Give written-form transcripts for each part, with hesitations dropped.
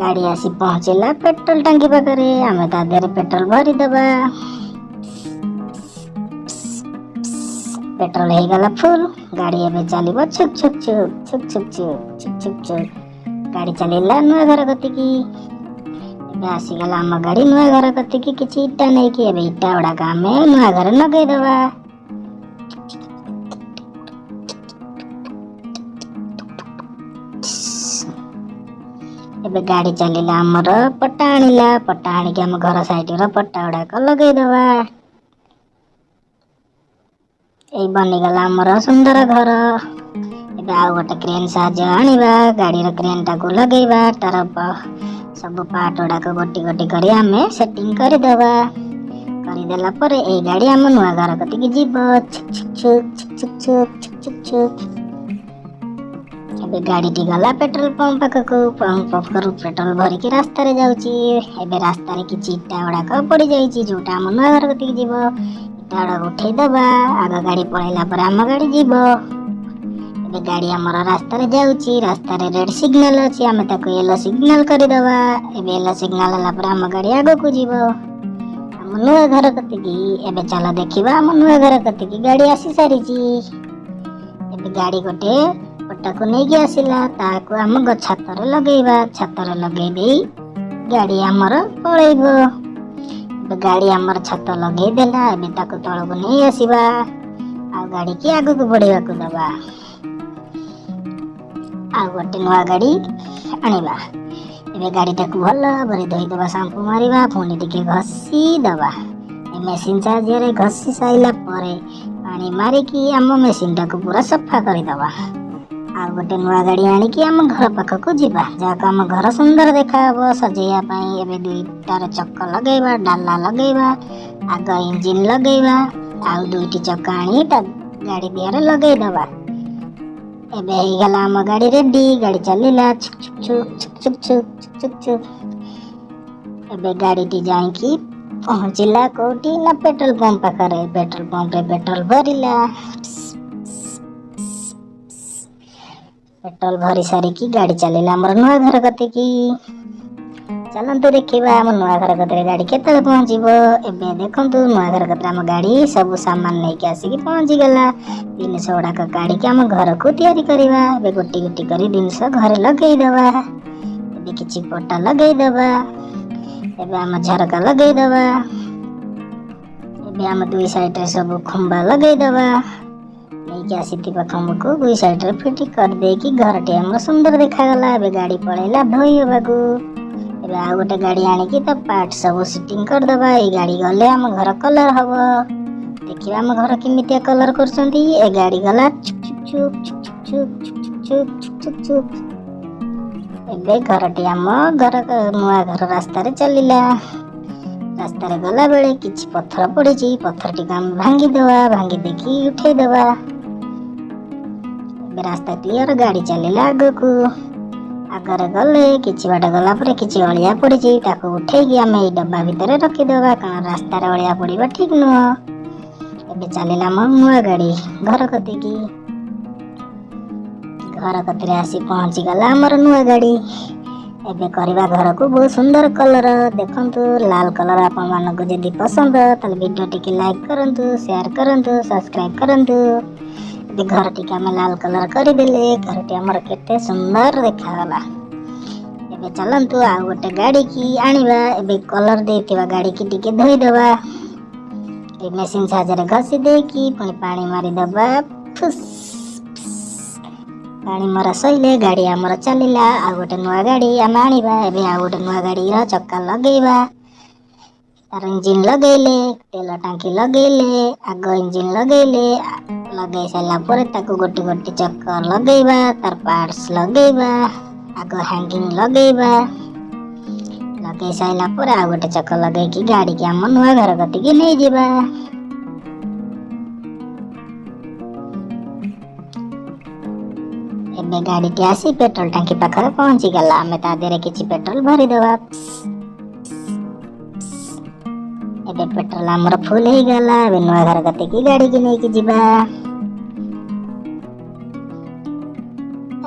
ଗାଡ଼ି ଆସି ପହଞ୍ଚିଲା ପେଟ୍ରୋଲ ଟାଙ୍କି ପାଖରେ। ଆମେ ତା ଦେହରେ ପେଟ୍ରୋଲ ଭରିଦେବା। ପେଟ୍ରୋଲ ହେଇଗଲା ଫୁଲ। ଗାଡ଼ି ଏବେ ଚାଲିବ ଛୁକ୍ ଛୁକ୍ ଛୁକ୍ ଛୁକ୍ ଛୁକ୍ ଛୁକ୍ ଛୁକ୍ ଛୁକ୍ ଛୁକ୍। ଗାଡ଼ି ଚାଲିଲା ନୂଆ ଘର କତିକି। ଏବେ ଆସିଗଲା ଆମ ଗାଡ଼ି ନୂଆ ଘର କତିକି କିଛି ଇଟା ନେଇକି। ଏବେ ଇଟା ଗୁଡ଼ାକ ଆମେ ନୂଆ ଘରେ ଲଗେଇଦେବା। ଏବେ ଗାଡ଼ି ଚାଲିଲା ଆମର ପଟା ଆଣିଲା। ପଟା ଆଣିକି ଆମ ଘର ସାଇଡର ପଟା ଗୁଡ଼ାକ ଲଗେଇଦେବା। ଏଇ ବନିଗଲା ଆମର ସୁନ୍ଦର ଘର। ଏବେ ଆଉ ଗୋଟେ କ୍ରେନ୍ ସାହାଯ୍ୟ ଆଣିବା। ଗାଡ଼ିର କ୍ରେନ୍ଟାକୁ ଲଗେଇବା। ତାର ସବୁ ପାର୍ଟ ଗୁଡ଼ାକ ଗୋଟି ଗୋଟି କରି ଆମେ ସେଟିଂ କରିଦେବା। କରିଦେଲା ପରେ ଏଇ ଗାଡ଼ି ଆମ ନୂଆ ଘର କତିକି ଯିବ। ଛୁକ୍ ଛୁକ୍ ଛୁକ୍ ଛୁକ୍ ଛୁକ୍ ଛୁକ୍ ଛୁକ୍ ଛୁକ୍। ଏବେ ଗାଡ଼ିଟି ଗଲା ପେଟ୍ରୋଲ ପମ୍ପ ପାଖକୁ। ପମ୍ପ ପାଖରୁ ପେଟ୍ରୋଲ ଭରିକି ରାସ୍ତାରେ ଯାଉଛି। ଏବେ ରାସ୍ତାରେ କିଛି ଇଟା ଗୁଡ଼ାକ ପଡ଼ିଯାଇଛି, ଯୋଉଟା ଆମ ନୂଆ ଘର କତିକି ଯିବ। ଇଟା ଗୁଡ଼ାକ ଉଠେଇଦେବା। ଆଗ ଗାଡ଼ି ପଳେଇଲା ପରେ ଆମ ଗାଡ଼ି ଯିବ। ଏବେ ଗାଡ଼ି ଆମର ରାସ୍ତାରେ ଯାଉଛି। ରାସ୍ତାରେ ରେଡ୍ ସିଗ୍ନାଲ ଅଛି, ଆମେ ତାକୁ ୟେଲୋ ସିଗ୍ନାଲ କରିଦେବା। ଏବେ ୟେଲୋ ସିଗ୍ନାଲ ହେଲା ପରେ ଆମ ଗାଡ଼ି ଆଗକୁ ଯିବ ଆମ ନୂଆ ଘର କତିକି। ଏବେ ଚାଲ ଦେଖିବା, ଆମ ନୂଆ ଘର କତିକି ଗାଡ଼ି ଆସି ସାରିଛି। ଏବେ ଗାଡ଼ି ଗୋଟେ ପଟାକୁ ନେଇକି ଆସିଲା। ତାକୁ ଆମ ଛାତରେ ଲଗେଇବା। ଛାତରେ ଲଗେଇ ଦେଇ ଗାଡ଼ି ଆମର ପଳେଇବ। ଏବେ ଗାଡ଼ି ଆମର ଛାତ ଲଗେଇ ଦେଲା। ଏବେ ତାକୁ ତଳକୁ ନେଇ ଆସିବା ଆଉ ଗାଡ଼ିକି ଆଗକୁ ବଢ଼ିବାକୁ ଦେବା। ଆଉ ଗୋଟେ ନୂଆ ଗାଡ଼ି ଆଣିବା। ଏବେ ଗାଡ଼ିଟାକୁ ଭଲ ଭାବରେ ଧୋଇଦେବା, ସାମ୍ପୁ ମାରିବା, ପୁଣି ଟିକେ ଘଷି ଦେବା। ଏ ମେସିନ୍ ସାହାଯ୍ୟରେ ଘଷି ସାରିଲା ପରେ ପାଣି ମାରିକି ଆମ ମେସିନ୍ଟାକୁ ପୁରା ସଫା କରିଦେବା। ଆଉ ଗୋଟେ ନୂଆ ଗାଡ଼ି ଆଣିକି ଆମ ଘର ପାଖକୁ ଯିବା, ଯାହାକୁ ଆମ ଘର ସୁନ୍ଦର ଦେଖାହବ ସଜେଇବା ପାଇଁ। ଏବେ ଦୁଇଟାର ଚକ ଲଗେଇବା, ଡାଲା ଲଗେଇବା, ଆଗ ଇଞ୍ଜିନ୍ ଲଗେଇବା, ଆଉ ଦୁଇଟି ଚକ ଆଣି ତା ଗାଡ଼ି ଦେହରେ ଲଗେଇଦେବା। ଏବେ ହେଇଗଲା ଆମ ଗାଡ଼ି ରେଡି। ଗାଡ଼ି ଚାଲିଲା ଛୁକ୍ ଛୁକ୍ ଛୁକ୍ ଛୁକ୍ ଛୁକ୍ ଛୁକ୍ ଛୁକ୍ ଛୁକ୍। ଏବେ ଗାଡ଼ିଟି ଯାଇକି ପହଞ୍ଚିଲା କୋଉଠି ନା ପେଟ୍ରୋଲ ପମ୍ପ ପାଖରେ। ପେଟ୍ରୋଲ ପମ୍ପରେ ପେଟ୍ରୋଲ ଭରିଲା। ପେଟ୍ରୋଲ ଭରି ସାରିକି ଗାଡ଼ି ଚାଲିଲା ଆମର ନୂଆ ଘର କତିକି। ଚାଲନ୍ତୁ ଦେଖିବା, ଆମ ନୂଆ ଘର କତିରେ ଗାଡ଼ି କେତେବେଳେ ପହଞ୍ଚିବ। ଏବେ ଦେଖନ୍ତୁ, ନୂଆ ଘର କତିରେ ଆମ ଗାଡ଼ି ସବୁ ସାମାନ ନେଇକି ଆସିକି ପହଞ୍ଚିଗଲା। ଜିନିଷ ଗୁଡ଼ାକ କାଢ଼ିକି ଆମ ଘରକୁ ତିଆରି କରିବା। ଏବେ ଗୋଟି ଗୋଟି କରି ଜିନିଷ ଘରେ ଲଗେଇଦେବା। ଏବେ କିଛି ପଟା ଲଗେଇଦେବା। ଏବେ ଆମ ଝରକା ଲଗେଇଦେବା। ଏବେ ଆମ ଦୁଇ ସାଇଡରେ ସବୁ ଖୁମ୍ବା ଲଗେଇଦେବା। ନେଇକି ଆସିଥିବା ଖୁମ୍ବକୁ ଦୁଇ ସାଇଡରେ ଫିଟି କରିଦେଇକି ଘରଟି ଆମର ସୁନ୍ଦର ଦେଖାଗଲା। ଏବେ ଗାଡ଼ି ପଳେଇଲା ଧୋଇ ହେବାକୁ। ଏବେ ଆଉ ଗୋଟେ ଗାଡ଼ି ଆଣିକି ତା ପାର୍ଟ ସବୁ ସେଟିଂ କରିଦେବା। ଏଇ ଗାଡ଼ି ଗଲେ ଆମ ଘର କଲର ହବ। ଦେଖିବା ଆମ ଘର କେମିତିଆ କଲର କରୁଛନ୍ତି। ଏ ଗାଡ଼ି ଗଲା ଛୁକ୍ ଛୁକ୍ ଛୁକ୍ ଛୁକ୍ ଛୁକ୍ ଛୁକ୍ ଛୁକ୍ ଛୁକ୍ ଛୁକ୍। ଏବେ ଘରଟି ଆମ ଘର ନୂଆ ଘର ରାସ୍ତାରେ ଚାଲିଲା। ରାସ୍ତାରେ ଗଲାବେଳେ କିଛି ପଥର ପଡ଼ିଛି। ପଥରଟିକୁ ଆମେ ଭାଙ୍ଗିଦେବା। ଭାଙ୍ଗି ଦେଇକି ଉଠେଇଦେବା। ଏବେ ରାସ୍ତା କ୍ଲିୟର, ଗାଡ଼ି ଚାଲିଲା ଆଗକୁ। ଆଗରେ ଗଲେ କିଛି ବାଟ ଗଲା ପରେ କିଛି ଅଳିଆ ପଡ଼ିଛି। ତାକୁ ଉଠେଇକି ଆମେ ଏଇ ଡବା ଭିତରେ ରଖିଦେବା, କାରଣ ରାସ୍ତାରେ ଅଳିଆ ପଡ଼ିବା ଠିକ ନୁହଁ। ଏବେ ଚାଲିଲା ଆମ ନୂଆ ଗାଡ଼ି ଘର କତିକି। ଘର କତିରେ ଆସି ପହଞ୍ଚିଗଲା ଆମର ନୂଆ ଗାଡ଼ି। ଏବେ କରିବା ଘରକୁ ବହୁତ ସୁନ୍ଦର କଲର। ଦେଖନ୍ତୁ, ଲାଲ କଲର ଆପଣମାନଙ୍କୁ ଯଦି ପସନ୍ଦ, ତାହେଲେ ଭିଡ଼ିଓ ଟିକେ ଲାଇକ୍ କରନ୍ତୁ, ସେୟାର କରନ୍ତୁ, ସବସ୍କ୍ରାଇବ କରନ୍ତୁ। ଏବେ ଘରଟିକୁ ଆମେ ଲାଲ କଲର କରିଦେଲେ। ଘରଟି ଆମର କେତେ ସୁନ୍ଦର ଦେଖାଗଲା। ଏବେ ଚାଲନ୍ତୁ ଆଉ ଗୋଟେ ଗାଡ଼ିକି ଆଣିବା। ଏବେ କଲର ଦେଇଥିବା ଗାଡ଼ିକି ଟିକେ ଧୋଇଦେବା। ଏ ମେସିନ୍ ସାହାଯ୍ୟରେ ଘଷି ଦେଇକି ପୁଣି ପାଣି ମାରିଦେବା। ଫୁସ୍, ପାଣି ମରା ସରିଲେ ଗାଡ଼ି ଆମର ଚାଲିଲା। ଆଉ ଗୋଟେ ନୂଆ ଗାଡ଼ି ଆମେ ଆଣିବା। ଏବେ ଆଉ ଗୋଟେ ନୂଆ ଗାଡ଼ିର ଚକା ଲଗେଇବା, ତାର ଇଞ୍ଜିନ୍ ଲଗେଇଲେ, ତେଲ ଟାଙ୍କି ଲଗେଇଲେ, ଆଗ ଇଞ୍ଜିନ୍ ଲଗେଇଲେ। ଲଗେଇ ସାରିଲା ପରେ ତାକୁ ଗୋଟେ ଗୋଟେ ଚକ ଲଗେଇବା, ତାର ପାର୍ଟସ ଲଗେଇବା, ଆଗ ହ୍ୟାଙ୍ଗିଂ ଲଗେଇବା। ଲଗେଇ ସାରିଲା ପରେ ଆଉ ଗୋଟେ ଚକ ଲଗେଇକି ଗାଡ଼ିକି ଆମ ନୂଆ ଘର କତିକି ନେଇଯିବା। ଏବେ ଗାଡ଼ିଟି ଆସି ପେଟ୍ରୋଲ ଟାଙ୍କି ପାଖରେ ପହଞ୍ଚିଗଲା। ଆମେ ତା ଦେହରେ କିଛି ପେଟ୍ରୋଲ ଭରିଦେବା। ଏବେ ପେଟ୍ରୋଲ ଆମର ଫୁଲ ହେଇଗଲା। ଏବେ ନୂଆ ଘର କତିକି ଗାଡ଼ିକି ନେଇକି ଯିବା।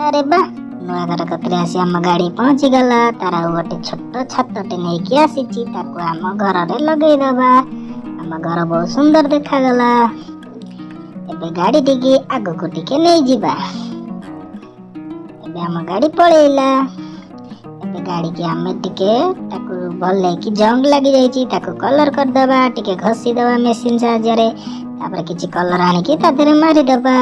ଆରେ ବା, ନୂଆ ଘର କତିରେ ଆସି ଆମ ଗାଡ଼ି ପହଞ୍ଚିଗଲା। ତାର ଆଉ ଗୋଟେ ଛୋଟ ଛାତଟେ ନେଇକି ଆସିଛି, ତାକୁ ଆମ ଘରରେ ଲଗେଇଦବା। ଆମ ଘର ବହୁତ ସୁନ୍ଦର ଦେଖାଗଲା। ଏବେ ଗାଡ଼ିଟିକି ଆଗକୁ ଟିକେ ନେଇଯିବା। ଏବେ ଆମ ଗାଡ଼ି ପଳେଇଲା। ଏବେ ଗାଡ଼ିକି ଆମେ ଟିକେ ତାକୁ ଭଲକି ଜଙ୍ଗ ଲାଗିଯାଇଛି, ତାକୁ କଲର କରିଦେବା, ଟିକେ ଘଷିଦେବା ମେସିନ୍ ସାହାଯ୍ୟରେ। ତାପରେ କିଛି କଲର ଆଣିକି ତା ଦେହରେ ମାରିଦେବା।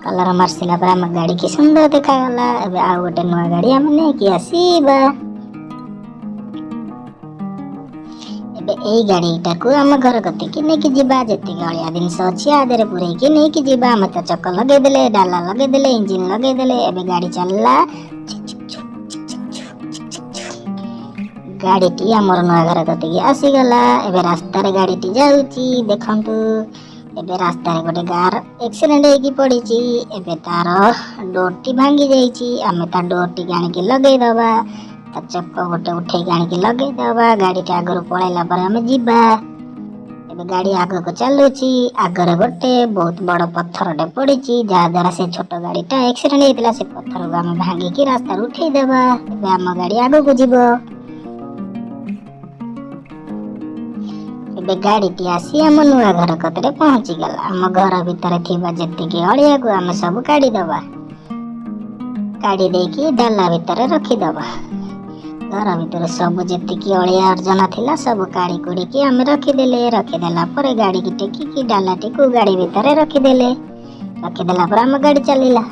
କଲର ମାରି ସାରିଲା ପରେ ଆମ ଗାଡ଼ି କି ସୁନ୍ଦର ଦେଖାଗଲା। ଏବେ ଆଉ ଗୋଟେ ନୂଆ ଗାଡ଼ି ଆମେ ନେଇକି ଆସିବା। ଏବେ ଏଇ ଗାଡ଼ିଟାକୁ ଆମ ଘର କତିକି ନେଇକି ଯିବା। ଯେତିକି ଅଳିଆ ଜିନିଷ ଅଛି ଆ ଦେହରେ ପୁରେଇକି ନେଇକି ଯିବା। ଆମେ ତ ଚକ ଲଗେଇଦେଲେ, ଡାଲା ଲଗେଇଦେଲେ, ଇଞ୍ଜିନ ଲଗେଇଦେଲେ। ଏବେ ଗାଡ଼ି ଚାଲିଲା। ଗାଡ଼ିଟି ଆମର ନୂଆ ଘର କତିକି ଆସିଗଲା। ଏବେ ରାସ୍ତାରେ ଗାଡ଼ିଟି ଯାଉଛି, ଦେଖନ୍ତୁ। ଏବେ ରାସ୍ତାରେ ଗୋଟେ କାର ଆକ୍ସିଡେଣ୍ଟ ହେଇକି ପଡ଼ିଛି। ଏବେ ତାର ଡୋରଟି ଭାଙ୍ଗି ଯାଇଛି। ଆମେ ତା ଡୋରଟିକି ଆଣିକି ଲଗେଇଦବା। ତା ଚକ ଗୋଟେ ଉଠେଇକି ଆଣିକି ଲଗେଇଦବା। ଗାଡ଼ିଟା ଆଗରୁ ପଳେଇଲା ପରେ ଆମେ ଯିବା। ଏବେ ଗାଡ଼ି ଆଗକୁ ଚାଲୁଛି। ଆଗରେ ଗୋଟେ ବହୁତ ବଡ଼ ପଥରଟେ ପଡ଼ିଛି, ଯାହାଦ୍ୱାରା ସେ ଛୋଟ ଗାଡ଼ିଟା ଆକ୍ସିଡେଣ୍ଟ ହେଇଥିଲା। ସେ ପଥରକୁ ଆମେ ଭାଙ୍ଗିକି ରାସ୍ତାରୁ ଉଠେଇଦେବା। ଏବେ ଆମ ଗାଡ଼ି ଆଗକୁ ଯିବ। ଏବେ ଗାଡ଼ିଟି ଆସି ଆମ ନୂଆ ଘର କତିରେ ପହଞ୍ଚିଗଲା। ଆମ ଘର ଭିତରେ ଥିବା ଯେତିକି ଅଳିଆକୁ ଆମେ ସବୁ କାଢ଼ିଦେବା। କାଢ଼ି ଦେଇକି ଡାଲା ଭିତରେ ରଖିଦେବା। ଘର ଭିତରେ ସବୁ ଯେତିକି ଅଳିଆ ଆବର୍ଜନା ଥିଲା ସବୁ କାଢ଼ି କୁଢ଼ିକି ଆମେ ରଖିଦେଲେ। ରଖିଦେଲା ପରେ ଗାଡ଼ିକି ଟେକିକି ଡାଲାଟିକୁ ଗାଡ଼ି ଭିତରେ ରଖିଦେଲେ। ରଖିଦେଲା ପରେ ଆମ ଗାଡ଼ି ଚାଲିଲା।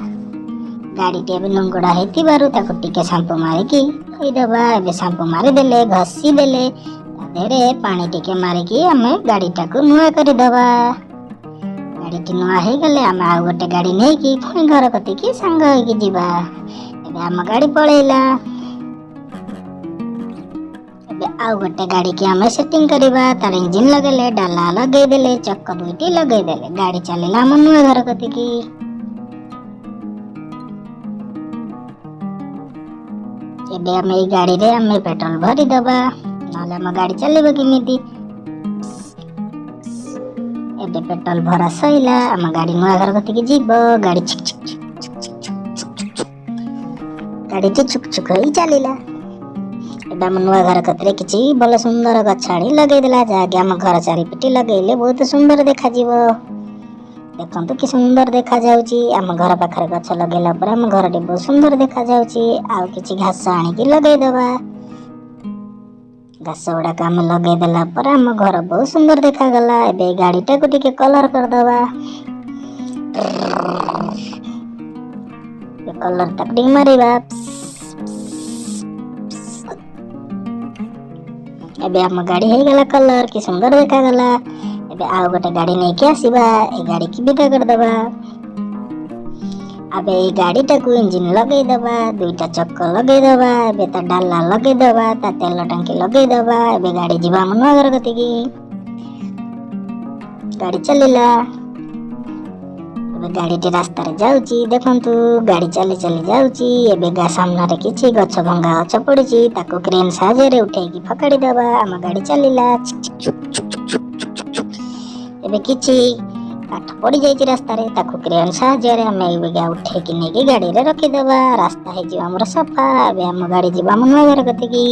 ଗାଡ଼ିଟି ଏବେ ଲୁଙ୍ଗୁଡ଼ା ହେଇଥିବାରୁ ତାକୁ ଟିକେ ସାମ୍ପୁ ମାରିକି ଧୋଇଦେବା। ଏବେ ସାମ୍ପୁ ମାରିଦେଲେ, ଘଷିଦେଲେ, ତା ଦେହରେ ପାଣି ଟିକେ ମାରିକି ଆମେ ଗାଡ଼ିଟାକୁ ନୂଆ କରିଦେବା। ଗାଡ଼ିଟି ନୂଆ ହେଇଗଲେ ଆମେ ଆଉ ଗୋଟେ ଗାଡ଼ି ନେଇକି ପୁଣି ଘର କତିକି ସାଙ୍ଗ ହେଇକି ଯିବା। ଏବେ ଆମ ଗାଡ଼ି ପଳେଇଲା। ଏବେ ଆଉ ଗୋଟେ ଗାଡ଼ିକି ଆମେ ସେଟିଂ କରିବା। ତାର ଇଞ୍ଜିନ ଲଗେଇଲେ, ଡାଲା ଲଗେଇଦେଲେ, ଚକ ଦୁଇଟି ଲଗେଇଦେଲେ। ଗାଡ଼ି ଚାଲିଲା ଆମ ନୂଆ ଘର କତିକି। ଏବେ ଆମେ ଏଇ ଗାଡ଼ିରେ ଆମେ ପେଟ୍ରୋଲ ଭରିଦେବା, ନହେଲେ ଆମ ଗାଡ଼ି ଚାଲିବ କେମିତି? ଏବେ ପେଟ୍ରୋଲ ଭରା ସଇଲା। ଆମ ଗାଡ଼ି ନୂଆ ଘର କତିକି ଯିବ। ଗାଡ଼ି ଛିକ୍ ଛିକ୍ ଛିକ୍ ଛିକ୍ ଛିକ୍ ଛିକ୍ ଛିକ୍ ଛିକ୍। ଗାଡ଼ିଟି ଛୁକ୍ ଛୁକ୍ ହେଇ ଚାଲିଲା। ଏବେ ଆମ ନୂଆ ଘର କତିରେ କିଛି ଭଲ ସୁନ୍ଦର ଗଛ ଆଣି ଲଗେଇଦେଲା, ଯାହାକି ଆମ ଘର ଚାରିପଟେ ଲଗେଇଲେ ବହୁତ ସୁନ୍ଦର ଦେଖାଯିବ। ଦେଖନ୍ତୁ କି ସୁନ୍ଦର ଦେଖାଯାଉଛି। ଆମ ଘର ପାଖରେ ଗଛ ଲଗେଇଲା ପରେ ଆମ ଘରଟି ବହୁତ ସୁନ୍ଦର ଦେଖାଯାଉଛି। ଆଉ କିଛି ଘାସ ଆଣିକି ଲଗେଇଦେବା। ଘାସ ଗୁଡାକ ଆମେ ଲଗେଇଦେଲା ପରେ ଆମ ଘର ବହୁତ ସୁନ୍ଦର ଦେଖାଗଲା। ଏବେ ଏଇ ଗାଡ଼ିଟାକୁ ଟିକେ କଲର କରିଦେବା। କଲର ତାକୁ ଟିକେ ମାରିବା। ଏବେ ଆମ ଗାଡ଼ି ହେଇଗଲା କଲର, କି ସୁନ୍ଦର ଦେଖାଗଲା। ଏବେ ଆଉ ଗୋଟେ ଗାଡ଼ି ନେଇକି ଆସିବା। ଏଇ ଗାଡ଼ିକି ବିଦା କରିଦେବା। ଏବେ ଏଇ ଗାଡ଼ିଟାକୁ ଇଞ୍ଜିନ ଲଗେଇଦେବା, ଦୁଇଟା ଚକ ଲଗେଇଦେବା, ଏବେ ତା ଡାଲା ଲଗେଇଦେବା, ତା ତେଲ ଟାଙ୍କି ଲଗେଇଦେବା। ଏବେ ଗାଡ଼ି ଯିବା ଆମ ନୂଆ ଘର କତିକି। ଗାଡ଼ି ଚାଲିଲା। ଏବେ ଗାଡ଼ିଟି ରାସ୍ତାରେ ଯାଉଛି। ଦେଖନ୍ତୁ ଗାଡ଼ି ଚାଲି ଚାଲି ଯାଉଛି। ଏବେ ସାମ୍ନାରେ କିଛି ଗଛ ଭଙ୍ଗା ଗଛ ପଡ଼ିଛି, ତାକୁ କ୍ରେନ୍ ସାହାଯ୍ୟରେ ଉଠେଇକି ଫୋକାଡ଼ି ଦେବା। ଆମ ଗାଡ଼ି ଚାଲିଲା। ଏବେ କିଛି କାଠ ପଡ଼ିଯାଇଛି ରାସ୍ତାରେ, ତାକୁ କ୍ରେନ୍ ସାହାଯ୍ୟରେ ଆମେ ଏବେ ଉଠେଇକି ନେଇକି ଗାଡ଼ିରେ ରଖିଦେବା। ରାସ୍ତା ହେଇଯିବ ଆମର ସଫା। ଏବେ ଆମ ଗାଡ଼ି ଯିବ ଆମ ନୂଆ ଘର କତିକି।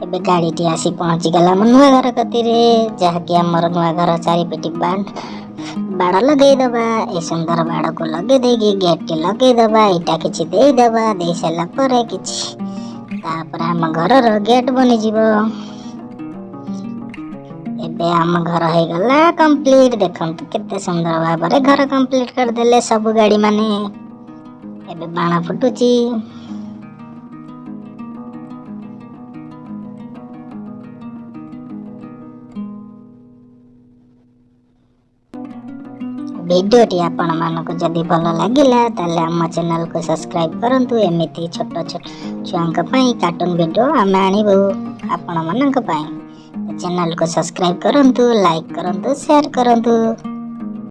ଏବେ ଗାଡ଼ିଟି ଆସି ପହଞ୍ଚିଗଲା ଆମ ନୂଆ ଘର କତିରେ, ଯାହାକି ଆମର ନୂଆ ଘର ଚାରିପିଟି ବାଡ଼ ଲଗେଇଦେବା। ଏ ସୁନ୍ଦର ବାଡ଼କୁ ଲଗେଇ ଦେଇକି ଗେଟ୍ଟି ଲଗେଇଦେବା। ଏଇଟା କିଛି ଦେଇଦେବା। ଦେଇ ସାରିଲା ପରେ କିଛି ତାପରେ ଆମ ଘରର ଗେଟ୍ ବନିଯିବ। ଏବେ ଆମ ଘର ହେଇଗଲା କମ୍ପ୍ଲିଟ। ଦେଖନ୍ତୁ କେତେ ସୁନ୍ଦର ଭାବରେ ଘର କମ୍ପ୍ଲିଟ କରିଦେଲେ ସବୁ ଗାଡ଼ି ମାନେ। ଏବେ ବାଣ ଫୁଟୁଛି। ଭିଡ଼ିଓଟି ଆପଣମାନଙ୍କୁ ଯଦି ଭଲ ଲାଗିଲା ତାହେଲେ ଆମ ଚ୍ୟାନେଲକୁ ସବସ୍କ୍ରାଇବ କରନ୍ତୁ। ଏମିତି ଛୋଟ ଛୋଟ ଛୁଆଙ୍କ ପାଇଁ କାର୍ଟୁନ ଭିଡ଼ିଓ ଆମେ ଆଣିବୁ ଆପଣମାନଙ୍କ ପାଇଁ। ଚ୍ୟାନେଲକୁ ସବସ୍କ୍ରାଇବ କରନ୍ତୁ, ଲାଇକ୍ କରନ୍ତୁ, ସେୟାର କରନ୍ତୁ।